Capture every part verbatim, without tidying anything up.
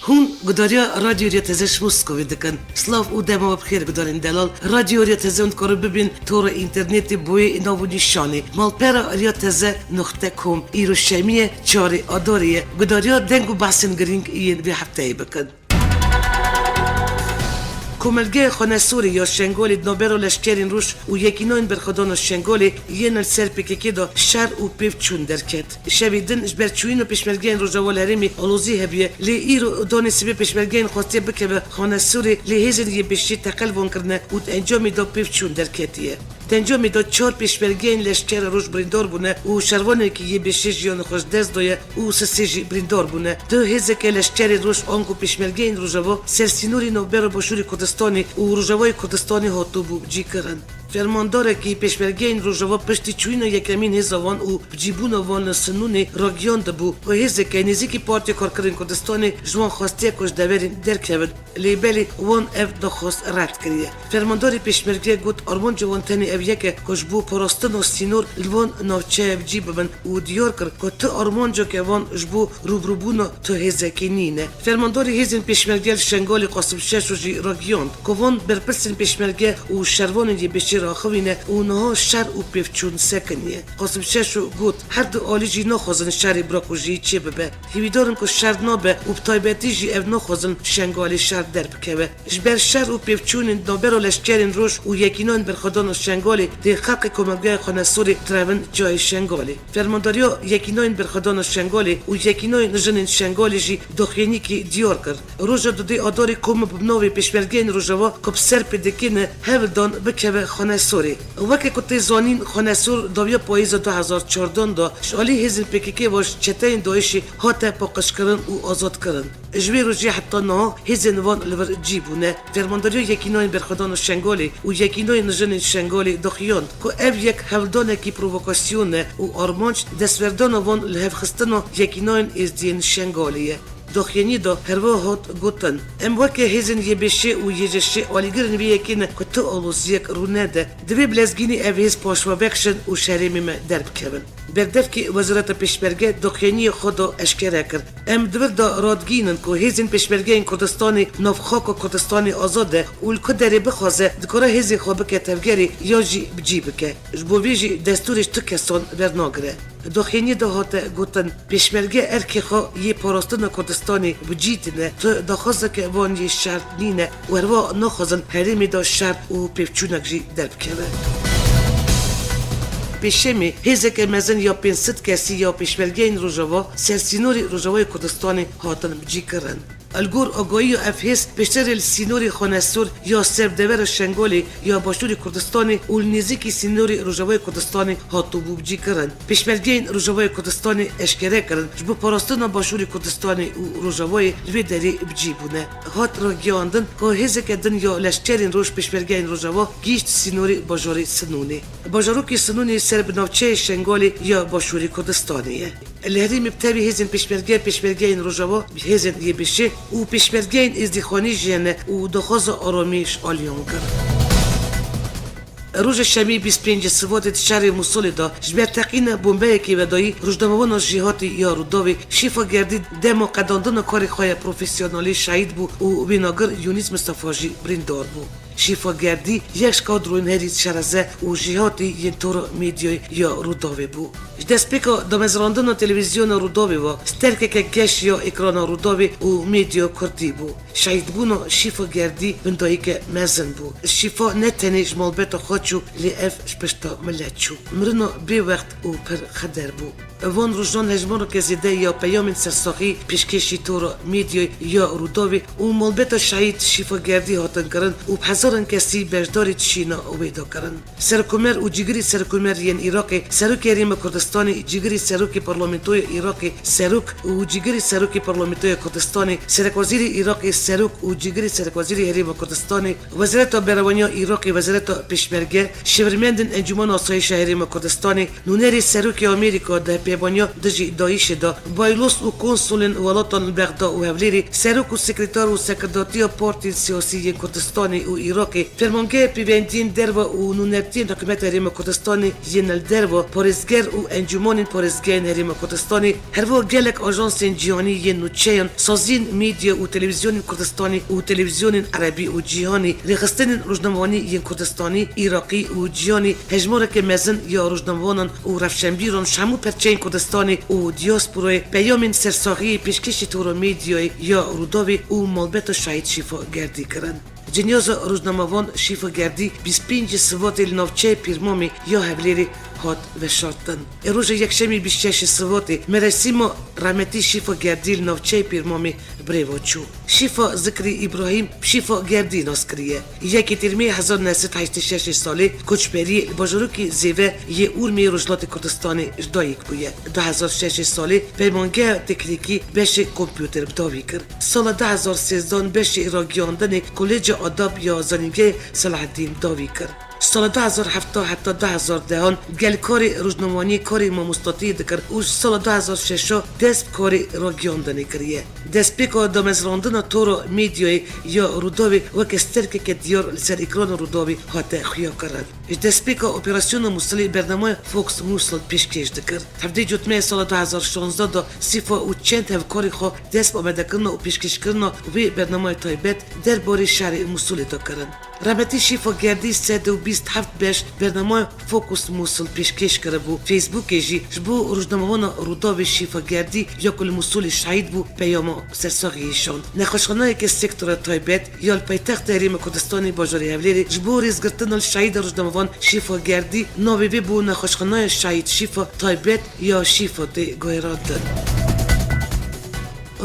Hûn gudariya Radyo Riya Teze ji Moskovê dikin. Silav û dema we bi xêr gudarên delal. Radyo Riya Teze hûn dikarin bibîn tora înternetê bi wê nav û nîşanê: malpera riya teze nuqte com. Îro şemiyê çarê Adarê ye. Gudariya deng û behsên girîng yên vê hefteyê bikin. Komelgeya Xanesorê ya Şengalê di navbera leşkerên Rûs û Yekînayên Berxwedana Şengalê yên li ser P K K de şer û pêvçûn derket. Şevê din ji ber çûyîna pêşmergeyên Rojava li herêmê alozî hebûye, lê îro danê sibê pêşmergeyên xwestiye bikeve Xanesorê, lê hêzên Y B Şê teqel van kirine û di encamê de pêvçûn derketiye. Di encamê de çar pêşmergeyên leşkera Rûs birîndar bûne û şervanekî Y B Şê jiyana xwe ji dest daye û sisê jî birîndar bûne. Di hêzeke leşkerê Rûs ango pêşmergeyên Rojava ser sînorê navbera Başûrê Kurdistanê û Rojavayê Kurdistanê hatibû cîkirin. Fermandarekî pêşmergeyên Rojava piştî çûyîna yekemîn hêza wan û bicîbûna wan li Sinûnê ragihiyandibû ku hêzeke nêzîkî Partiya Karkerên Kurdistanê ji wan xwestiye ku ji deverên derkevin. Lê belê wan ev daxwaz red kiriye. Fermandarê pêşmerge got, armanca wan tenê ev yek e ku ji bo parastina sînor li van navçeya bi cî bibin û diyar kir ku tu armanceke van ji bo rûbirûbûna tu hêzekê nîne. Fermandarê hêzên pêşmerge li Şengalê Qasim Şeşo jî ragihiyand ku van berpirsên pêşmerge û şervanên Y B Şê raxivîne û niha şer û pêvçûn sekiniye. Qasim Şeşo got, her du alî jî naxwazin şerê birakujiyî çêbibe. Hîvîdar in ku şer nabe û bi taybetî jî ev naxwazin Şengalê şer derbikeve. Ji ber şer û pêvçûnên navbera leşkerên Rûs û Yekînayên Berxwedana Şengalê dê xelkê Komelgeya Xanesorê direvin çiyayê Şengalê. Fermandariya Yekînayên Berxwedana Şengalê û Yekînayên Jinên Şengalê jî daxuyaniyekê diyar kir. Roja dudê Adarê koma bi navê Pêşmergeyên Rojava ku bi ser P D K ne hewl dan bikeve Xanesorê. Weke ku tê zanîn, Xanesor dawiya payîza du hezar çardan de ji alî hêzên P K K ve ji çeteyên DAIŞê hate paqijkirin û azadkirin. Ji wê rojê heta niha hêzên wan li vir cî bûne. Fermandariya Yekînayên Berxwedana Şengalê û Yekînayên Jinên Şengalê daxuyand ku ev yek hewldanekî provokasyon e û armanc destwerdana wan li hevxistina Yekînayên Êzdiyên Şengalê ye. Daxuyaniyê de herwiha hat gotin, em weke hêzên Y B Ş û Y J Ş alîgirên vê yekê ne ku tu aloziyek rû nede. Divê bi lezgînî ev hêz paşve vekişin û ji herêmê me derbikevin. Berdevkê Wezareta Pêşmerge daxuyaniyê xwe de eşkere kir, em di vir de radigihînin ku hêzên pêşmergeyên Kurdistanê nav xaka Kurdistanê azad e û li ku derê bixwaze dikare hêzên xwe bike tevgerê yan jî bi cî bike. Ji bo vê jî destûrê ji tu kesan vernagire. Di daxuyaniyê de hate gotin, Pêşmerge erkê xwe yê parastina Kurdistanê bi cî tîne, tu daxwazeke van yê şer nîne û herwiha naxwazin herêmê de şer û pêvçûnek jî derbikeve. Pêşemê hêzeke mezin ya pênc sed kesî ya pêşmergeyên Rojava ser sînorê Rojavayê Kurdistanê hatin bicîkirin. Li gor agahiya ev hêz pêşerê li sînorê Xanesor ya ser devera Şengalê ya Başûrê Kurdistanê û li nêzîkî sînorê Rojavayê Kurdistanê hatibû bicîkirin. Pêşmergeyên Rojavayê Kurdistanê eşkere kirin, ji bo parastina Başûrê Kurdistanê û Rojavayê li vê derê bi cî bûne. Hat ragihandin ku hêzeke din ya leşkerên Roj pêşmergeyên Rojava gihîşt sînorê bajarê Sinûnê. Bajarokê Sinûnê ser bi navçeyê Şengalê ya Başûrê Kurdistanê ye. Li herêmê bi tevî hêzên pêşmerge, pêşmergeyên Rojava, hêzên Y B Ş û pêşmergeyên Êzdîxanî jî hene û daxwaza aramî ji aliyan kir. Roja Şemî bîst pêncê Sivatê di şerê Mûsilê de ji ber teqîna bombeyekê vedayî rojnamewana Jîhatî ya Rûdawê Şîfa Gerdî dema qedandina karê xwe ya profesyonelî şehîd bû û wênagir Yûnîs Mistefa jî birîndar bû. Şîfa Gerdî yek ji kadroyên herî şereze û jêhatî yên tora medyayê ya Rûdawê bû. Ji destpêka damezrandina televîzyona Rûdawê ve sterkeke geş ya ekrana Rûdawê û medya kurdî bû. Şehîdbûna Şîfa Gerdî bindayîke mezin bû. Şîfa ne tenê ji malbeta xwe çû, lê ev ji pişta milet çû. Mirina bêwext û pir xeder bû. Van rojan hejmareke zêde ya peyamên sersaxî pêşkêşî tora medyayê ya Rûdawê û malbeta şehîd Şîfa Gerdî hatin kirin û bi hezaran kesî beşdarî dişîna wê de kirin. Serokkomer û cîgirî serokkomer yên Iraqê, serokê Herêma Kurdistanê, cîgirî serokê Parlamentoya Iraqê, serok û cîgirî serokê Parlamentoya Kurdistanê, serekwezîrê Iraqê, serok û cîgirî serekwezîrê Herêma Kurdistanê, Wezareta Berevaniya Iraqê, Wezareta Pêşmerge, şêwirmendên Encûmena Asayîşa Herêma Kurdistanê, nûnerê serokê Amerîka di hevpeyvaniya dijî DAIŞê de, baylos û konsulên welatan li Bexda û Hewlêrê, serok û sekreter û sekirdatiya partiyên siyasî yên Kurdistanê û Iraqê. Fermangehê pêvendiyên derve û nûnertiyên Hikûmeta Herêma Kurdistanê yên li derve, parêzger û encûmanên parêzgehên Herêma Kurdistanê, herwiha gelek ajansên cîhanî yên nûçeyan, saziyên medya û televîzyonên Kurdistanê û televîzyonên erebî û cîhanê, rêxistinên rojnamevanî yên Kurdistanê, Iraqî û cîhanê, hejmareke mezin ya rojnamevanan û rewşenbîran ji hemû perçeyên Kurdistanê û diyasporayê peyamên sersaxiyê pêşkêşî tora medyayê ya Rûdawê û malbeta şehîd Şîfa Gerdî kirin. Cinyaza rojnamevan Şîfa Gerdî bîst pêncî Sibatê li navçeyê Pîrmamê ya Hewlêrê hat veşartin. Ê roja yekşemî bîst şeşê Sibatê merasîma rehmetî Şîfa Gerdî li navçeyê Pîrmamê bi rê ve çû. Şîfa Zikrî Îbrahîm bi Şîfa Gerdî nas kiriye. Yekê Tîrmeyê hezar neh sed heştê şeşê salê koçberiyê li bajarokê Zêve yê Urmiyê Rojhilatê Kurdistanê ji dayik bûye. Du hezar şeşê salê peymangeha teknîkî beşê kompûter bi dawî kir. Sala du hezar sêzdan beşê ragiyandinê Kolêca Adab ya Zanîngehê Selaheddîn dawî kir. Ji sala du hezar heft heta du hezar dehan gel karê rojnamevaniyê karê mamostatiyê dikir û ji sala du hezar şeş dest bi karê ragiyandinê kiriye. Destpêka damezrandina tora medyayê ya Rûdawê weke sterkeke diyar li ser êkrana Rûdawê hate xuyakirin. Ji destpêka Operasyona Mûsilê bernameya Fox Mûsil pêşkêş dikir. Hevdehê Cotmehê sala du hezar şazdeh de Sîfa û çend hevkarê xwe dest bi amadekirina û pêşkêşkirina vê bernameya taybet derbarê şerê Mûsilê de kirin. Rehmetî Şîfa Gerdî sed û bîst heft beş bernameya Fokus Mûsil pêşkêş kiribû. Facebookê jî ji bo rojnamevana Rûdawê Şîfa Gerdî ya ku li Mûsilê şehîd bû, peyama sersaxiyê şand. Nexweşxaneyeke sektora taybet ya li paytexta Herêma Kurdistanê bajarê Hewlêrê ji bo rêzgirtina li şehîda rojnamevan Şîfa Gerdî navê vê bo Nexweşxaneya Şehîd Şîfa Taybet ya Şîfa tê guherandin.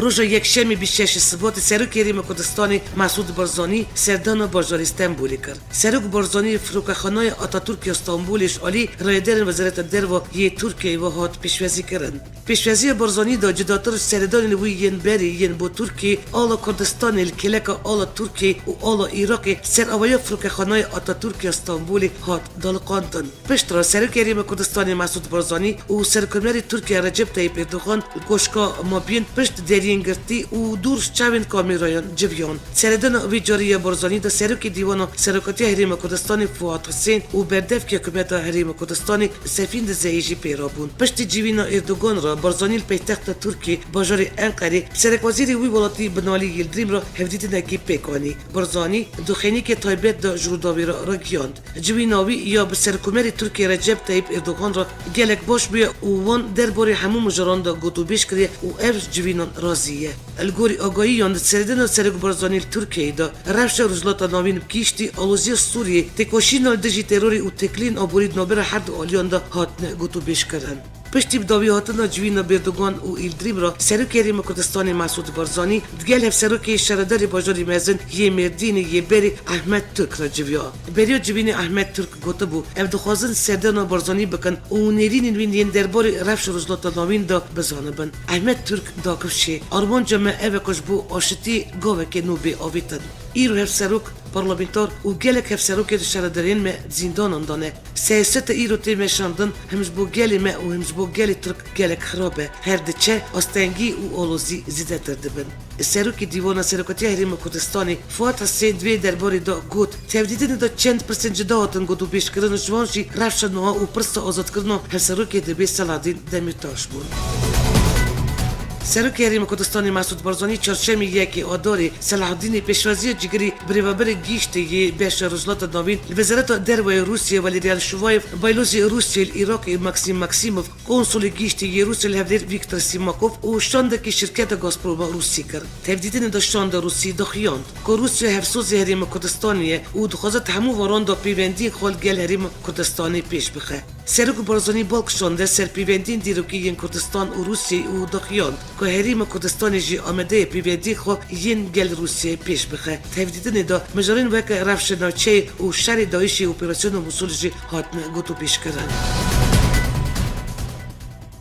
Roja yekşemê bîst şeşê Sibatê Serokê Herêma Kurdistanê Mesûd Barzanî serdana bajarê Stenbolê kir. Serok Barzanî li Firokexaneya Atatürk ya Stenbolê ji alî rêderên Wezareta Derve yê Tirkiyeyê ve hat pêşwazî kirin. Pêşwaziya Barzanî de cudatir ji seredanên wî yên berê yên bo Tirkiyê, ala Kurdistanê li kêleka ala Tirkiyê û ala Iraqê ser avaya Firokexaneya Atatürk ya Stenbolê hat daliqandin. Piştre Serokê Herêma Kurdistanê Mesûd Barzanî û Serokkomarê Tirkiye Recep Tayyip Erdogan li Koşka Mabîn pişt deriyên girtî û dûr ji çavên kamerayan civiyan. Seredana vê carî ya Barzanî de Serokê Dîwana Serokatiya Herêma Kurdistanê Fuat Husên û berdevkê Hikûmeta Herêma Kurdistanê Sefîn Dizeyî jî pê re bûn. Piştî civîna Erdogan re Barzanî li paytexta Tirkiyê bajarê Enqerê bi serekwezîrê wî welatî Binalî Yildirim re hevdîtinekî pêk anî. Barzanî di xênîkê taybet de ji Rûdawê re ragihand. Civîna wî ya bi Serokkomarê Tirkiyê Recep Tayyip Erdogan re gelek baş bûye û wan derbarê hemû mijaran de gotûbêj kiriye û ev ji civînan razî ye. Li gorî agahiyan di seredana Serok Barzanî li Tirkiyeyê de rewşa Rojhilata Navîn bi gihîştî aloziya Sûriyê, têkoşîna li dijî terorê û têkiliyên aborî di navbera her du aliyan de hatine gotûbêjkirin. Piştî bi dawî hatina civîna Erdogan û Îldrîm re Serokê Herêma Kurdistanê Mesûd Barzanî digel hevserokê şaredarê bajarê mezin yê Mêrdînê yê berê Ehmed Turk re civiya. Beriya civînê Ehmed Turk gotibû, ev dixwazin serdana Barzanî bikin û nêrînên wî yên derbarê rewşa Rojhilata Navîn de bizanibin. Ehmed Turk dakifşê, armanca me ev e ku ji bo aşitî gavekê nû bê avêtin. Îro hevserok, parlamenter û gelek hevserokên şaredarên me zîndanan de ne. Siyaseta îro tê meşandin him ji bo gelê me û him ji bo gelê Tirk gelek xirab e. Her diçe astengî û alozî zêdetir dibin. Serokê Dîwana Serokatiya Herêma Kurdistanê Fuat Husên di vê derbarê de got, tevdîtinê de çend pirsên cuda hatin gotûbêjkirin, ji wan jî rewşa niha û pirsa azadkirina Hevserokê Dirbêj Selahaddîn Demîrtaş bûn. Serokê Herêma Kurdistanê Mesûd Barzanî çarşemê yekê Adarê Selahaddînê pêşwaziya cigirî bi rêveberê gihîştê yê beşa Rojhilata Navîn li Wezareta Derve ya Rûsya Valerian Şuvayev, baylozê Rûsya li Iraqê Maksîm Maksîmov, konsulê gihîştê yê Rûsya li Hevlêr Vîktor Sîmakov û şandekî şirketa Gazproma Rûsî kir. Tevdîtinê de şanda Rûsî daxuyand ku Rûsya hevsozê Herêma Kurdistanê ye û dixwaze di hemû waran de pêvendiyên xwe li gel Herêma Kurdistanê pêş bixe. Serok Barzanî bal kişande ser pêvendiyên dîrokî yên Kurdistan û Rûsyayê û daxuyand ku Herêma Kurdistanê jî amade ye pêvendiyên xwe yên gel Rûsyayê pêş bixe. Tevdîtinê de mijarên weke rewşa navçeyê û şerê DAIŞê û Operasyona Mûsil jî hatine gotûbêjkirin.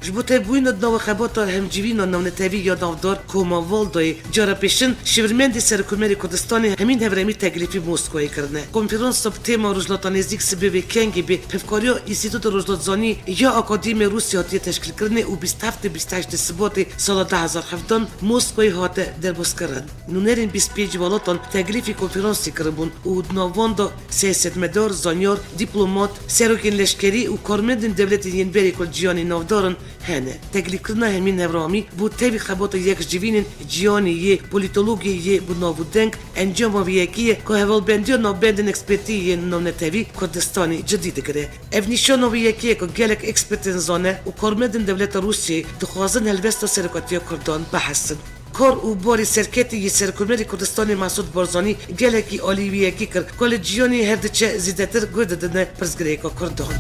Ji bo tevbûyîna di nava xebata hemcivîna navnetewî ya navdar Koma Waldoyê, cara pêşin şivirmendê Serokkomerê Kurdistanê Hemîn Hevremî teklîfî Moskowayê kirine. Konferansa bi tema Rojhilata Nêzîk sibê vê kengê bi hevkariya Înstîtuta Rojhilatzanî ya Akademîya Rûsya hatiye teşkîlkirinê û bîst heft û bîst heşt Sibatê sala du hezar hevdeh Moskowayê hate derbazkirin. Nûnerên bîst pênc welatan teklîfî konferansê kiribûn û di nav wan de siyasetmedar, zanyar, dîplomat, serokên leşkerî û karmendên dewletên yên berê ku li cîhanê navdar in hene. Teklîfkirina Hemîn Hevramî bo tevî xebata yek ji civînên cîhanê yê polîtologê yê bi nav û deng encama vê yekê ye ku hevalbendiya navbendên ekspertî yên navnetewî Kurdistanê cidî digire. Ev nîşana wê yekê ye ku gelek ekspertên zane û karmendên dewleta Rûsyayê dixwazin helwesta serokatiya Kurdan bihesin. Kar û barê serketî yê Serokkomerê Kurdistanê Mesûd Barzanî gelekî alî wî yekê kir ku li cîhanê her diçe zêdetir guh didine pirsgirêka Kurdan.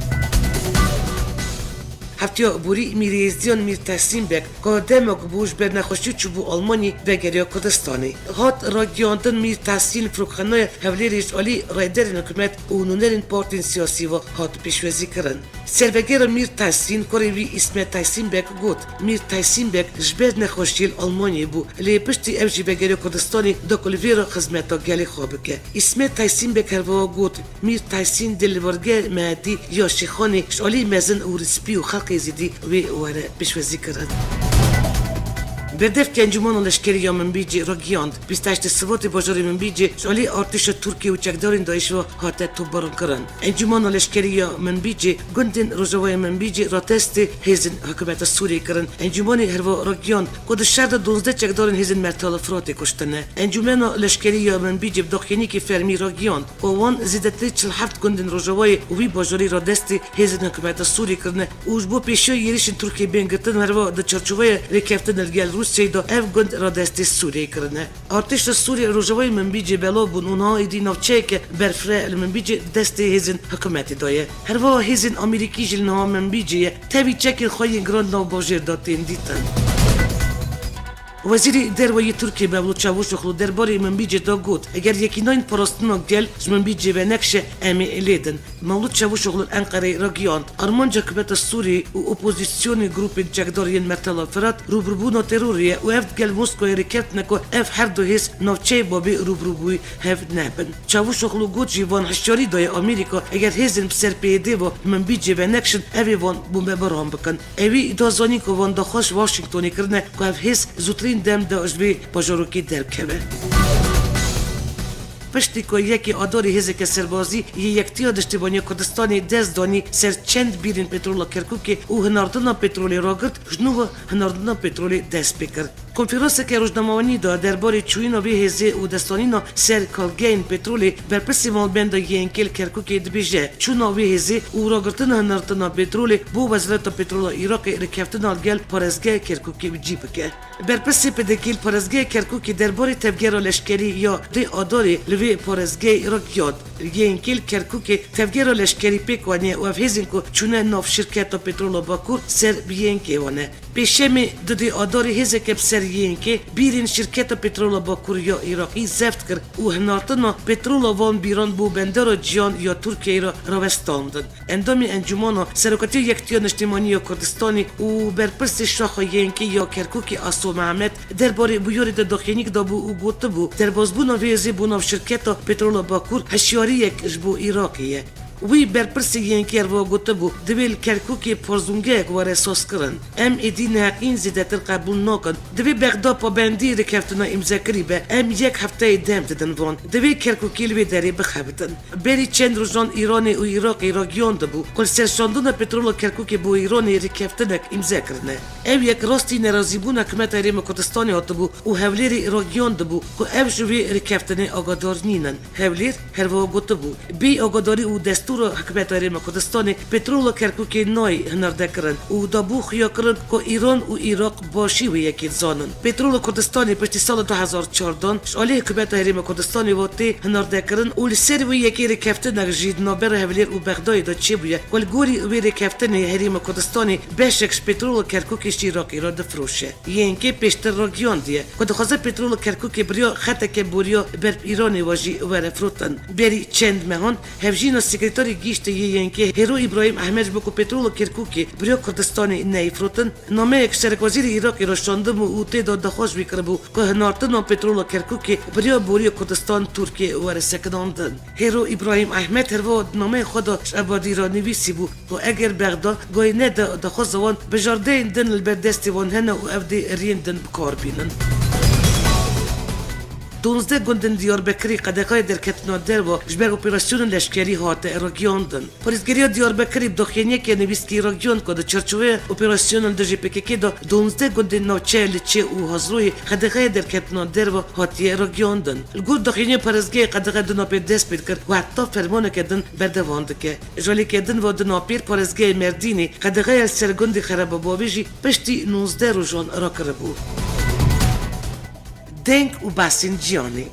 Hefteya borî Mîr Êzdiyan Mîr Tehsîn Beg ku demek bû ji ber nexweşî çûbû Almanyê vegeriya Kurdistanê. Hat ragihandin Mîr Tehsîn li firokxanaya Hewlêrê ji alî rayderên hikûmet û nûnerên partiyên siyasî ve hat pêşwazîkirin. Servegera Mîr Tahsîn, kurê wî Îsmet Tahsîn Beg got, Mîr Tahsîn Beg ji ber nexweşiyê li Almanyayê bû, lê piştî ev jî vegeriya Kurdistanê da ku li vê re xizmeta gelê xwe bike. Îsmet Tahsîn Beg herwiha got, Mîr Tahsîn dilê Warge Mehedî ya Şêxanê ji alî mezin û rispî û xelkê zêdî wê were pêşwazî kirin. Berdevkê Encûmena Leşkerî ya Minbicê ragihand, bîst heştê Sibatê bajarê Minbicê ji alî artêşa Tirkiyê û çekdarên DAIŞ ve hate topbarankirin. Encûmena Leşkerî ya Minbicê gundên rojavayê Minbicê radestê hêzên hikûmeta Sûriyê kirin. Encûmenê herwiha ragihand ku di şer de duwazdeh çekdarên hêzên Mertala Firatê kuştine. Encûmena Leşkerî ya Minbicê bi daxuyaniyekî fermî ragihand ku wan zêdetirî çil heft gundên rojavayê wî bajarî radestê hêzên hikûmeta Sûriyê kirine û ji bo pêşiya êrîşên Tirkiyê bên girtin, herwiha di çarçoveya rêkeftinê li gel Rûsyayê de ev gund radestê Sûriyê kirine. Artêşa Sûriyê li rojavayê Minbicê belav bûn û niha êdî navçeyeke berfireh li Minbicê destê hêzên hikûmetê de ye. Herwiha hêzên Amerîkî jî li niha Minbicê ye. Tevî çekên xwe yên giran di nav bajêr de tên dîtin. Wezîrê Derve yê Tirkiyê Mevlût Çavuşoglu derbarê Minbicê de got, eger yekînayên parastina gel ji Minbicê venekşe, em ê lê din. Mewlûd Çavuşoglu li Enqereyê ragihand, armanca hikûmeta Sûriyê û opozîsyonê grûpên çekdar yên Mertela Firat rûbirûbûna terorê ye û ev digel Moskowayê rêkeftin e ku ev her du hêz navçeyê babê rûbirûbûyî hev nebin. Çavuşoglu got jî van hişyarî daye Amerîka, eger hêzên bi ser P Y D ve Minbicê venekşin, ev ê van bombebaran bikin. Ewî da zanîn ku van daxwaz ji Washingtonê kirine ku ev hêz zûtirîn dem de ji vê bajarokê derkeve. Piştî ku yekê Adarê hêzeke serbazî yê Yektiya Niştimaniya Kurdistanê dest danî ser çend bîrên petrola Kerkûkê û hinartina petrolê ragirt, ji nû ve hinartina petrolê dest pê kir. Konferanseke rojnamevanî de derbarê çûyîna vê hêzê û destanîna ser kalgehên petrolê berpirsê malbenda Y N K li Kerkûkê dibêje, çûna vê hêzê û ragirtina hinartina petrolê bo Wezareta Petrola Iraqê rêkeftina li gel parêzgeha Kerkûkê bi cî bike. Berpirsê P D K li parêzgeha Kerkûkê derbarê tevgera leşkerî ya dê Adarê li vê parêzgehê ragihand. Y N K li Kerkûkê tevgera leşkerî pêk aniye û ev hêzên ku çûne nav şirketa petrola Bakur ser bi Y N K wan e. Pêşemê dudê Adarê hêzeke bi ser Y N K bîrên şirketa petrola Bakur ya Iraqî zeft kir û hinartina petrola van bîran bo bendera Ciyan ya Tirkiyeyê re rawestandin. Endamê Encûmana Serokatiya Yektiya Niştimanî ya Kurdistanê û berpirsê Şaxa Y N K ya Kerkûkê Aso Mehmet derbarê bûyerê de daxuyaniyek dabû û gotibû, derbazbûna vê hêzê bo nav şirketa petrola Bakur hişyariyek ji bo Iraqê ye. Wî berpirsê Y N K herwiha gotibû, divê li Kerkûkê parzûngehek were sazkirin. Em êdî neheqîn zêdetir qebûl nakin. Divê Bexda pabendî rêkeftina îmzekirî be. Em yek hefteyê dem didin van. Divê Kerkûkê li vê derê bixebitin. Berî çend rojan Îranê û Iraqê ragihiyandibû ku li ser şandina petrola Kerkûkê bo Îranê rêkeftinek îmze kirine. Ew yek rastî nerazîbûna hikûmeta Herêma Kurdistanê hatibû û Hewlêrê ragihiyandibû ku ew ji vê rêkeftinê agadar nînin. Hewlêr herwiha gotibû, bê agadarî û destûra hikûmeta Herêma Kurdistanê petrola Kerkûkê nayê hinardekirin û dabû xuyakirin ku Îran û Iraq başî wê yekê dizanin. Petrola Kurdistanê piştî sala du hezar çardeh ji alî hikûmeta Herêma Kurdistanê ve tê hinardekirin û li ser wê yekê rêkeftinek jî di navbera Hewlêr û Bexdayê de çêbûye ku li gorî wê rêkeftinê Herêma Kurdistanê beşek ji petrola Kerkûkê ji Iraqê re difiroşe. Y N K pêştir ragihandiye ku dixwaze petrola Kerkûkê bi riya xeteke boriya ber bi Îranê ve jî were firotin. Berî çend mehan hevjîna sekreter Fermandarê Giştî yê YNK'ê Hêro Îbrahîm Ehmed ji bo ku petrola Kerkûkê bi riya Kurdistanê neyê firotin, nameyek serekwezîrê Iraqê re şandibû û tê de daxwaz wî kiribû ku hinartina petrola Kerkûkê bi riya boriya Kurdistan Tirkiyê were sekinandin. Hêro Îbrahîm Ehmed herwiha di nameya xwe de ji Ebadî re nivîsîbû ku eger Bexda gayî nede daxwaza wan, bijardeyên din li ber destê wan hene û ev dê riyên din bi kar bînin. Duwazdeh gundên Diyarbekirê qedexeya derketina derve ji ber operasyona leşkerî hate ragiyandin. Parêzgeriya Diyarbekirê bi daxuyaniyeke nivîskî ragihand ku di çarçoveya operasyona li dijî P K K de duwazdeh gundên navçeya Liçê û Hazroyê qedexeya derketina derve hatiye ragihandin. Li gor daxuyaniya parêzgehê qedexe di napê dest pê dikir û heta fermaneke din berdewam dike. Ji alîkê din ve di napêr parêzgehê Mêrdînê qedexeya li ser gundê Xereba Bavê jî piştî nozdeh rojan rakiribû. Deng û behsên cîhanê.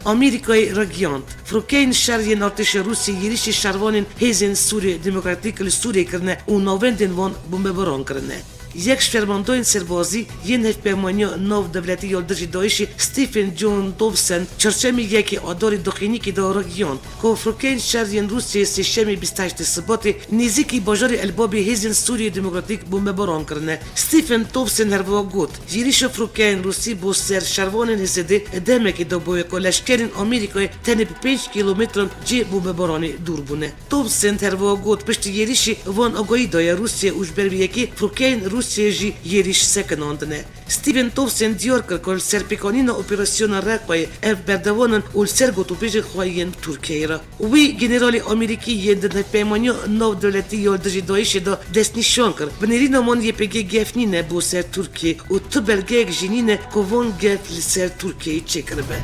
Amerîkayê ragihand, firokeyên şer yên artêşa Rûsiyê yêrîşî şervanên Hêzên Sûriyê Demokratîk li Sûriyê kirine û navendên wan bombebaran kirine. Yek ji fermandayên serbazî yên Hevpeymaniya Navdewletî ya li dijî DAIŞê Stephen John Dawson çarşemê yekê Adarê daxuyaniyekê de ragihand ku firokeyên şer yên Rûsiyê sêşemê bîst heştê Sibatê nêzîkî bajarê Elbabê Hêzên Sûriyê Demokratîk bombebaran kirine. Stephen Dawson herwiha got, Yêrîşa firokeyên Rûsî bo ser şervanên H S D'ê demekê de bûye ku leşkerên Amerîkayê tenê bi pênc kîlometran cihê bombebaranê dûr bûne. Dawson herwiha got, piştî yêrîşê wan agahî daye Rûsiyê û ji ber vê yekê firokeyên Rûsiyê jî yêrîş sekinandine. Stephen Dawson diyar kir ku li ser pêkanîna operasyona Reqayê ev berdewam in û li ser gotûbêjên xwe yên Tirkiyeyê re. Wî generalê Amerîkî yên di Hevpeymaniya Navdewletî ya li dijî DAIŞê de destnîşan kir. Bi nêrîna wan Y P G gef nîne bo ser Tirkiyê û tu belgeyek jî nîne ku van gef li ser Tirkiyeyê çêkiribe.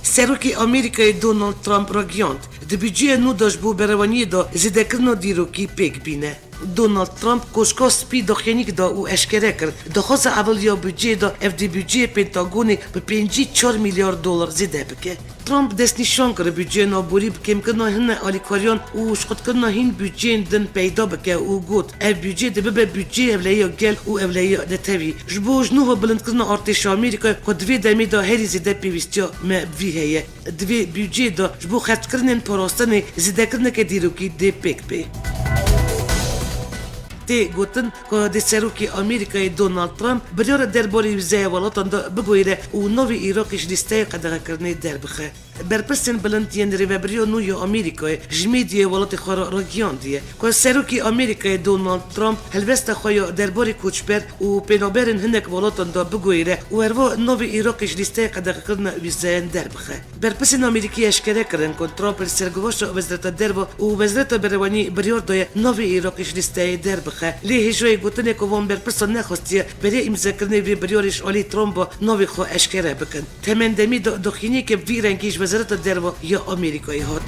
Serokê Amerîkayê Donald Trump ragihand, di budceya nû de ji bo berevaniyê de zêdekirina dîrokî pêk bîne. Donald Trump Koşka Spî daxuyanîk da û eşkere kir, daxwaza ewil ya budceyê de ev dê budceyê Pentagonê bi pêncî çar milyar dolar zêde bike. Trump destnîşan kir, budceya navborî bi kêmkirina hine alîkariyan û şixulkirina hîn budceyên din peyda bike û got, ev budcê dê bibe budceyê ewlehiya gel û ewlehiya netewî. Ji bo ji nû ve bilindkirina artêşa Amerîkayê ku di vê demê de herî zêde pêwîstiya me bi vî heye. Di vê budceyê de ji bo xerckirinên parastinê zêdekirineke dîrokî dê pêk bê. Tê gotin ku dê serokê Amerîkayê Donald Trump biryara derbarê wîzeyê welatan de biguhêre û navê Iraqê ji lîsteya qedexekirinê derbixe. Berpirsên bilind yên rêvebiriya nû ya Amerîkayê ji medyayê welatê xwe re ragihandiye ku serokê Amerîkayê Donald Trump helwesta xwe ya derbarê koçber û pênaberên hinek welatan de biguhêre û herwiha navê Iraqê ji lîsteya qedexekirina wîzeyan derbixe. Berpirsên Amerîkî eşkere kirin ku Trump li ser guvaşa Wezareta Derve û Wezareta Berewanî biryar daye navê Iraqê ji lîsteyê derbixe. Lê hêjayê gotinê ku van berpirsan nexwestiye berê îmzekirinê vê biryarê ji alî Trump ve navê xwe eşkere bikin. Temendemî de daxuyaniyeke vî rengî ji Wezareta Derve ya Amerîkayê hat.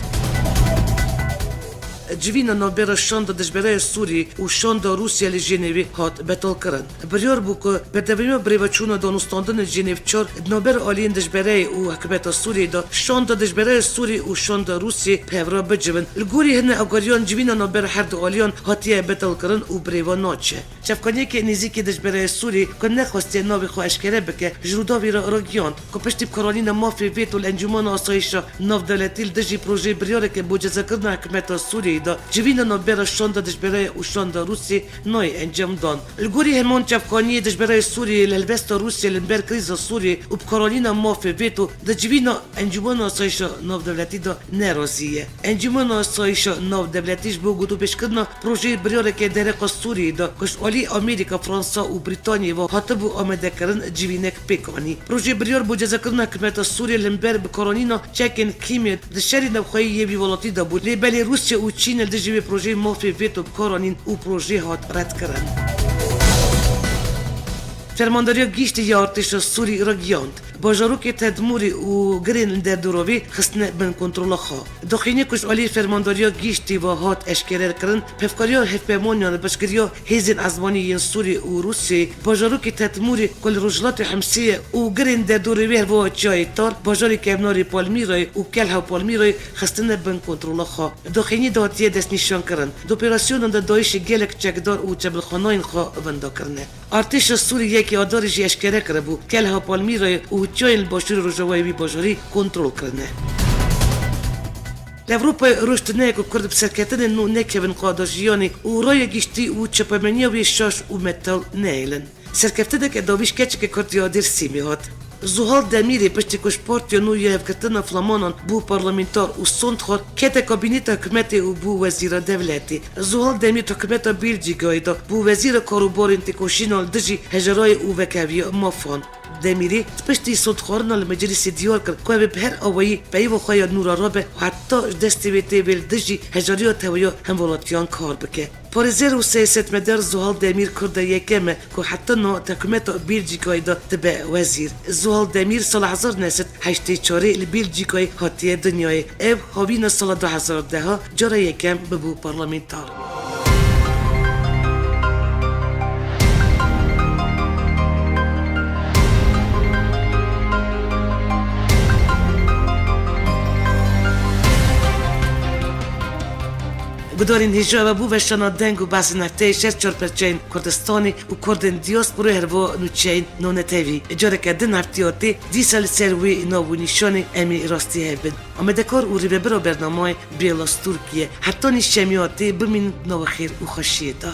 Civîna navbera şanda dijberaya Sûrî û şanda Rûsya li Jenevê hat betalkirin. Biryar bû ku berdewamiya birêveçûna danûstandinê Jenêv çar di navbera aliyên dijberayê û hikûmeta Sûriyê de şanda dijberaya Sûrî û şanda Rûsiyê bi hev re bicivin. Li gorî hine agariyan civîna navbera her du aliyan hatiye betalkirin û birêve naçe. Çavkaniyeke nêzîkî dijberaya Sûrî ku nexwestiye navê xwe eşkere bike, ji Rûdawî re ragihand ku piştî bikaranîna mafê veto li Encûmena Asayîşa Navdewletî li dijî projeyê biryareke bo cezakirina hikûmeta Sûriyeyê de civîna navbera şanda dijberayê û şanda Rûsiyê nayê encamdan. Li gorî heman çavkaniyê dijberayê Sûriyê li helbesta Rûsya li ber krîza Sûriyê û bikaranîna mafê veto di civîna Encûmena Asayîşa Navdewletî de nerazî ye. Encûmena Asayîşa Navdewletî ji bo gotûbêjkirina projeyê biryareke dereqa Sûriyê de ku ji alî Amerîka, Fransa û Brîtanyayê ve hatibû amadekirin civînek pêk anî. Projeyê biryar bo cezakirina hikûmeta Sûriyê li hember bikaranîna çekên kîmyewî di şerê navxweyî yê vî welatî de bû. Lê belê Rûsya û Çîn li dijî vê projeyê mafê veto bikaranîn û projeyê hat redkirin. Fermandariya Giştî ya Artêşa Sûrî ragihand, bajarokê Tedmûrê û girên li derdora wê xistine bin kontrola xwe. Daxuyaniyê ku ji alî Fermandariya Giştî ve hat eşkerekirin, pevkariya hevpeymaniyan li piştgiriya hêzên ezmanî yên Sûrî û Rûsiyê, bajarokê Tedmûrê ku li rojhilatê Himsê ye û girên derdorê wê herwiha Çiyayê Tar, bajarê Kevnarê Palmîrayê û Kelha Palmîrayê xistine bin kontrola xwe. Daxuyaniyê de hatiye destnîşankirin. Di operasyonan de DAIŞê gelek çekdar û çebilxanayên xwe winda kirine. Artêşa Sûrî yekê Adarê jî eşkere kiribû, Kelha Palmîrayê û çiyayên li başûrê rojavayê wî bajarî kontrol kirine. Li Ewropayê roj tune ye ku Kurd bi serketinên nû nekevin qada jiyanê û raya giştî û çapemeniya wê şaş û metal nehêlin. Serkeftineke dawî ji keçeke Kurd ya Dêrsimê hat. Zuhal Demîrê piştî ku ji partiya nû ya Hevgirtina Flamanan bû parlamenter û sondxwar, kete kabîneta hikûmetê û bû wezîra dewletê. Zuhal Demîr di hikûmeta Belçîkayê de bû wezîra kar û barên têkoşîna li dijî hejarayê û vekeviya mafan. Demîrê di piştî sondxwarina li meclîsê diyar kir ku ew ê bi her awayî peyva xwe ya nû re rabe û heta ji destê wê tê wê li dijî hejariya tewahiya hemwelatiyan kar bike. Parêzer û siyasetmedar Zuhal Demîr Kurda yekem e ku heta niha di hikûmeta Belçîkayê de dibe wezîr. Zuhal Demîr sala hezar neh sed heştê çarê li Belçîkayê hatiye dinyayê. Ew hawîna sala du hezar deh cara yekem bibû parlamenter. Gudarên hêja ve bû veşana deng û behsên hefteyê ji her çar perçeyên Kurdistanê û Kurdên diyasporayê herva nûçeyên navnetewî. Careke din heftiya tê dîsa li ser wê nav û nîşanê em ê rastî hev bin. Amadekar û rêvebira bernamayê Bêla Stûrkî ye. Hetanî şemiyatê bimînin di nava xêr û xweşiyê de.